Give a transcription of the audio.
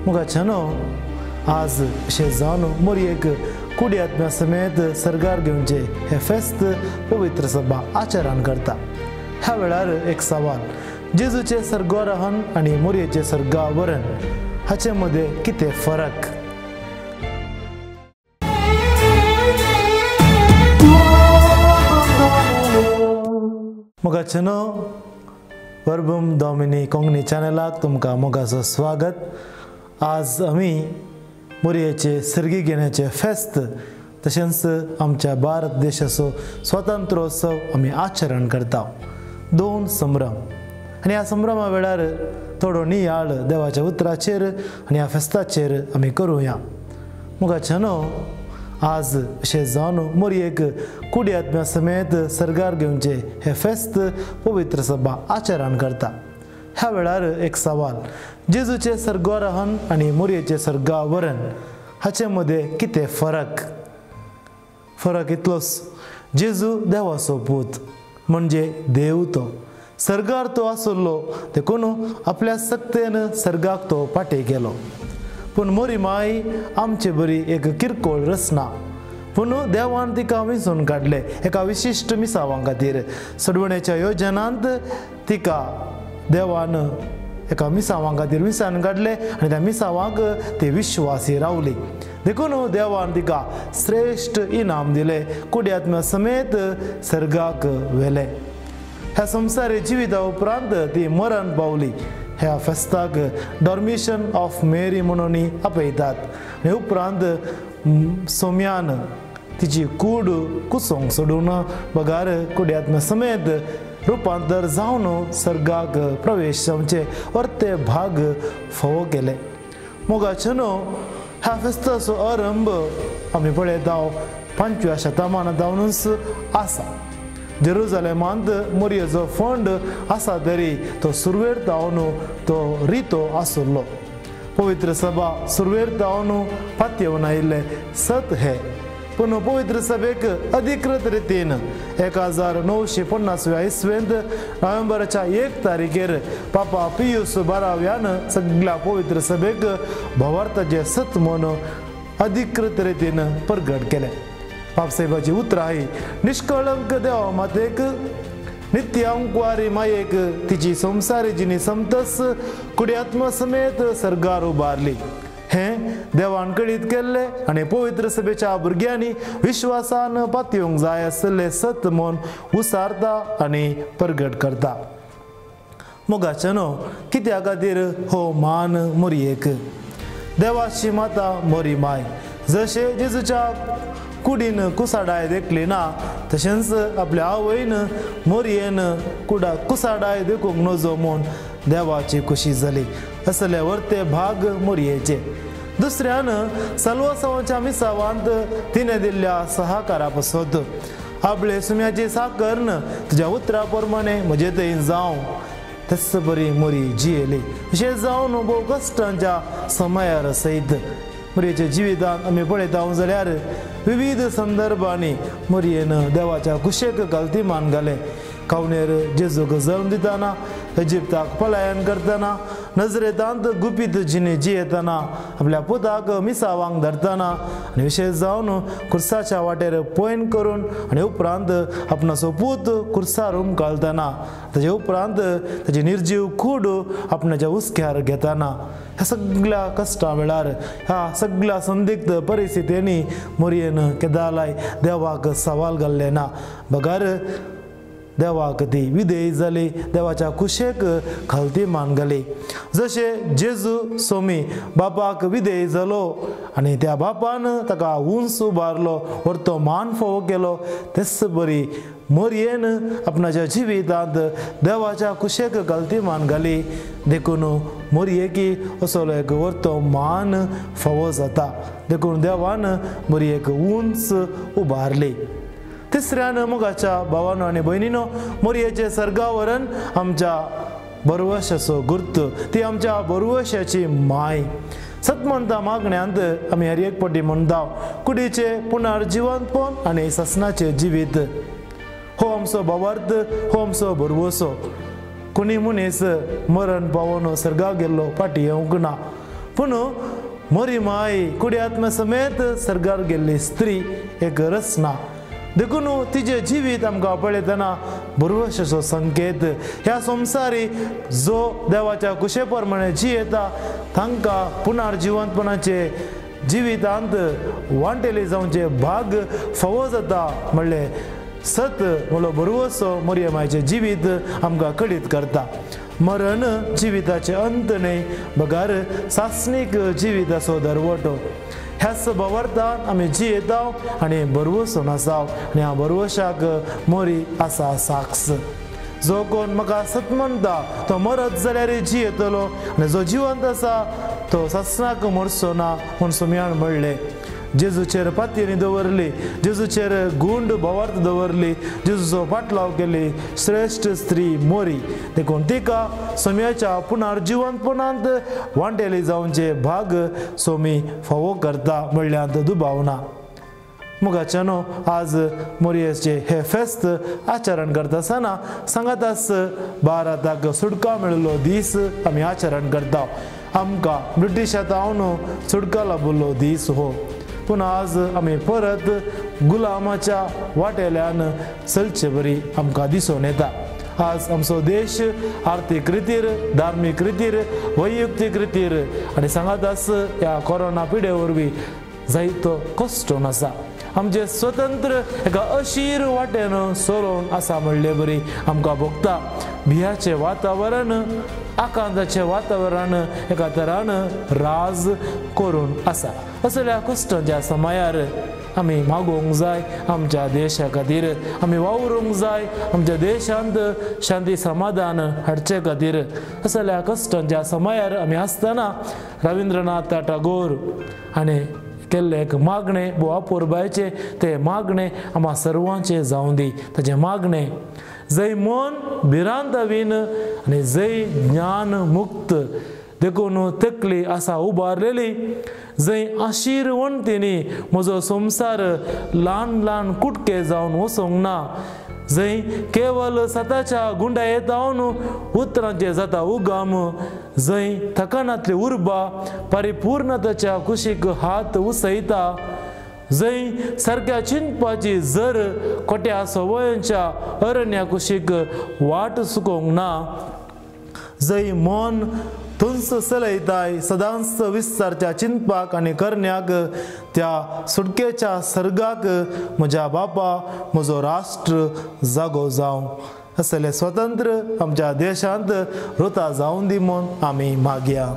मुगाच्यानो आज अशें जावन मोरयेक कुडी आत्म्या समेत सर्गार घेवचें हें फेस्त पवित्र सभा आचरण करता. ह्या वेळार एक सवाल, जेजूचें सर्गारोहण आनी मोरयेचें सर्गावरण हाचे मदें कितें फरक? मोगाच्यानो, वर्बम डॉमिनी कोंकणी चॅनलाक तुमकां मोगाचो स्वागत. आज आमी मोरयेचे सर्गी घेण्याचे फेस्त तशेंच आमच्या भारत देशाचो स्वातंत्र्योत्सव आमी आचरण करता. दोन संभ्रम आनी ह्या संभ्रमा वेळार थोडो नियाळ देवाच्या उतराचेर आनी ह्या फेस्ताचेर आमी करुया. मोगाच्यानो, आज अशें जावन मोरयेक कुडी आत्म्या समेत सर्गार घेवचें हें फेस्त पवित्र सभा आचरण करता. ह्या वेळार एक सवाल, जेजूचें सर्गारोहण आनी मोरयेचें सर्गावरण हाचे मदें कितें फरक? फरक इतलोच, जेजू देवाचो पूत म्हणजे देव तो सर्गार तो आसलो, देखून आपल्या सक्तेन सर्गाक तो फाटीं गेलो. पूण मोरी माय आमचे बरी एक किरकोळ रचना, पूण देवान तिका विंचून काडले एका विशिश्ट मिसावां खातीर. सोडवणेच्या योजनांत तिका देवान एका मिसावां खातीर विंचून काडले आनी त्या मिसावांक ती विश्वासी रावली. देखून देवान तिका श्रेश्ठ इनाम दिले, कुडी आत्म्या समेत सर्गाक व्हेले. ह्या संवसारी जिविता उपरांत ती मरण पावली. ह्या फेस्ताक डॉर्मिशन ऑफ मेरी म्हणून आपयतात आनी उपरांत सोम्यान तिची कूड कुसोंक सोडून बगार कुडी आत्म्या समेत रुपांतर जावन सर्गाक प्रवेश जावचे अर्थे भाग फावो केले. मोगाच्यानो, ह्या फेस्ताचो आरंभ आमी पळयता 5व्या शतमाना जावनूच आसा. जेरुजलेमांत मोरयेचो फंड आसा तरी तो सुरवेर जावन तो रितो आसलो. पवित्र सभा सुरवेर जावन पातयेवन आयिल्लें सत हें, पूण पवित्र सभेक अधिकृत रितीन 1950व्या इसवेंत नोव्हेंबराच्या 1 तारखेर पापा पियूस 12व्यान सगळ्या पवित्र सभेक भावार्थाचें सत म्हूण अधिकृत रितीन परगट केलें. बापसाहेबाची उतरां ही निष्कळंक देवा मातेक, नित्य अंकुवारी मायेक तिची संवसारी जिणी समतस कुडी आत्मा समेत सर्गार उबारली. हें देवान कळीत केल्लें आनी पवित्र सभेच्या भुरग्यांनी विश्वासान पातयेवंक जाय आसलें सत म्हूण उसारता आनी परगट करता. मोगाच्यानो, कित्या खातीर हो मान मोरयेक? देवाची माता मोरी माय जशें जेजूच्या कुडीन कुसाडाय देखली ना, तशेंच आपल्या आवयन मोरयेन कुडा कुसाडाय देखूंक नजो म्हूण देवाची खुशी जाली. असले वर्ते भाग मोरयेचे. दुसऱ्यान सलवासांच्या मिसावांत तिणें दिल्ल्या सहकारा पासत आपले सुम्याची साकर्न तुज्या उतरा प्रमाणे म्हजे थंय जावं तेच बरी मोरी जियेली. अशें जावन भोव कश्टांच्या समयार सयत मोरयेच्या जिवितांत आमी पळयता जाल्यार विविध संदर्भांनी मोरयेन देवाच्या कुशेक घालती मान घालें. कावणेर जेजूक जल्म दितना, इजिप्ताक पलायन करतना, नजरेतांत गुपीत जिणे जियेतना, आपल्या पुताक मिसावांक धरतना आनी विशेश जावन कुर्साच्या वाटेर पॉयंट करून आनी उपरांत आपणाचो पूत कुर्सार उमकाळतना, ताजे उपरांत ताजी निर्जीव कूड आपणाच्या हुस्क्यार घेतना, ह्या सगळ्या कश्टां वेळार ह्या सगळ्या संदिग्ध परिस्थितींनी मोरयेन केदालाय देवाक सवाल घाल्लें ना, बगर देवाक ती विधेय जाली, देवाच्या कुशेक खालती मान घाली. जशें जेजू सोमी बापाक विधेय जालो आनी त्या बापान ताका उंच उबारलो, व्हरतो मान फावो केलो, तेच बरी मोरयेन आपणाच्या जिवितांत देवाच्या कुशेक घालती मान घाली. देखून मोरयेकी असलो एक व्हरतो मान फावो जाता. देखून देवान मोरयेक उंच उबारली. तिसऱ्यान मोगाच्या भावानो आनी भयणीनो, मोरयेचें सर्गावरण आमच्या बरवशाचो गुर्त, ती आमच्या बरवशाची माय. सतमंता मागण्यांत आमी हर एक पटी म्हणटा, कुडीचें पुनर्जिवंतपण आनी ससनाचें जिवीत हो आमचो भावार्थ, हो आमचो भरवसो. कोणी मनीस मरण पावोन सर्गाक गेल्लो फाटीं येवंक ना, पूण मोरी माय कुडी आत्म्या समेत सर्गार गेल्ली स्त्री एक रचना. देखून तिजें जिवीत आमकां पळयतना भरवशाचो संकेत. ह्या संवसारी जो देवाच्या कुशे प्रमाणे जियेता तांकां पुनर्जिवंतपणाचे जिवितांत वांटेली जावचे भाग फावो जाता म्हणलें सत म्हणलो भरवसो मोरये मायचें जिवीत आमकां कळीत करता. मरण जिविताचें अंत न्हय बगर सासणीक जिविताचो दरवटो. ह्याच भावार्थान आमी जियेता आनी भरवसून आसा आनी ह्या भरवशाक मोरी आसा साक्ष. जो कोण म्हाका सत म्हणटा तो मरत जाल्यार जियेतलो आनी जो जिवंत आसा तो सासणाक मरचो ना म्हूण सोम्यान म्हणलें. जेजूचेर पातयेनी दवरली, जेजूचेर गुंड भावार्थ दवरली, जेजूचो फाटलाव केली श्रेश्ठ स्त्री मोरी. देखून तिका सोम्याच्या पुनर्जिवंतपणांत वांटेली जावचे भाग सोमी फावो करता म्हणल्यार दुबाव ना. मुगाच्यानो आज मोरयेचे हे फेस्त आचरण करता आसतना सांगाताच भारताक सुटका मेळिल्लो दीस आमी आचरण करता. आमकां ब्रिटिशां तावन सुटका लाबिल्लो दीस हो. पूण आज आमी परत गुलामाच्या वाटेल्यान चलचे बरी आमकां दिसून येता. आज आमचो देश आर्थीक रितीर, धार्मीक रितीर, वैयक्तीक रितीर आनी सांगाताच ह्या कोरोना पिडे वरवीं जायतो कश्टून आसा. आमचें स्वतंत्र एका अशीर वाटेन चलोवन आसा म्हणले बरी आमकां भोगता. भियाचें वातावरण, आकांताचें वातावरण एका तरान राज करून आसा. असल्या कश्टांच्या समयार आमी मागोवंक जाय आमच्या देशा खातीर, आमी वावरूंक जाय आमच्या देशांत शांती समाधान हाडचे खातीर. असल्या कश्टांच्या समयार आमी आसतना रविंद्रनाथ टागोर हाणें केल्लें एक मागणें भोव अपुरबायेचें. तें मागणें आमकां सर्वांचें जावं दी. ताचें मागणें जंय मन भिरांत वीन आनी जंय ज्ञान मुक्त देखून तकली आसा उबारलेली, जंय आशीर वणटींनी म्हजो संवसार ल्हान ल्हान कुटके जावन वचूंक ना, जंय केवल सताच्या गुंडायेत जावन उतरांचें जाता उगम, जंय थकानांतली उर्बा परिपूर्णताच्या कुशीक हात उसयता, जंय सारक्या चिंतपाची जर खोट्या संवयांच्या अरण्या कुशीक वाट चुकोवंक ना, जंय मन थंयच चलयताय सदांच विस्तारच्या चिंतपाक आनी करण्याक, त्या सुटकेच्या सर्गाक म्हज्या बापा म्हजो राष्ट्र जागो जावं. असले स्वतंत्र आमच्या देशांत रुता जावं दी म्हूण आमी मागया.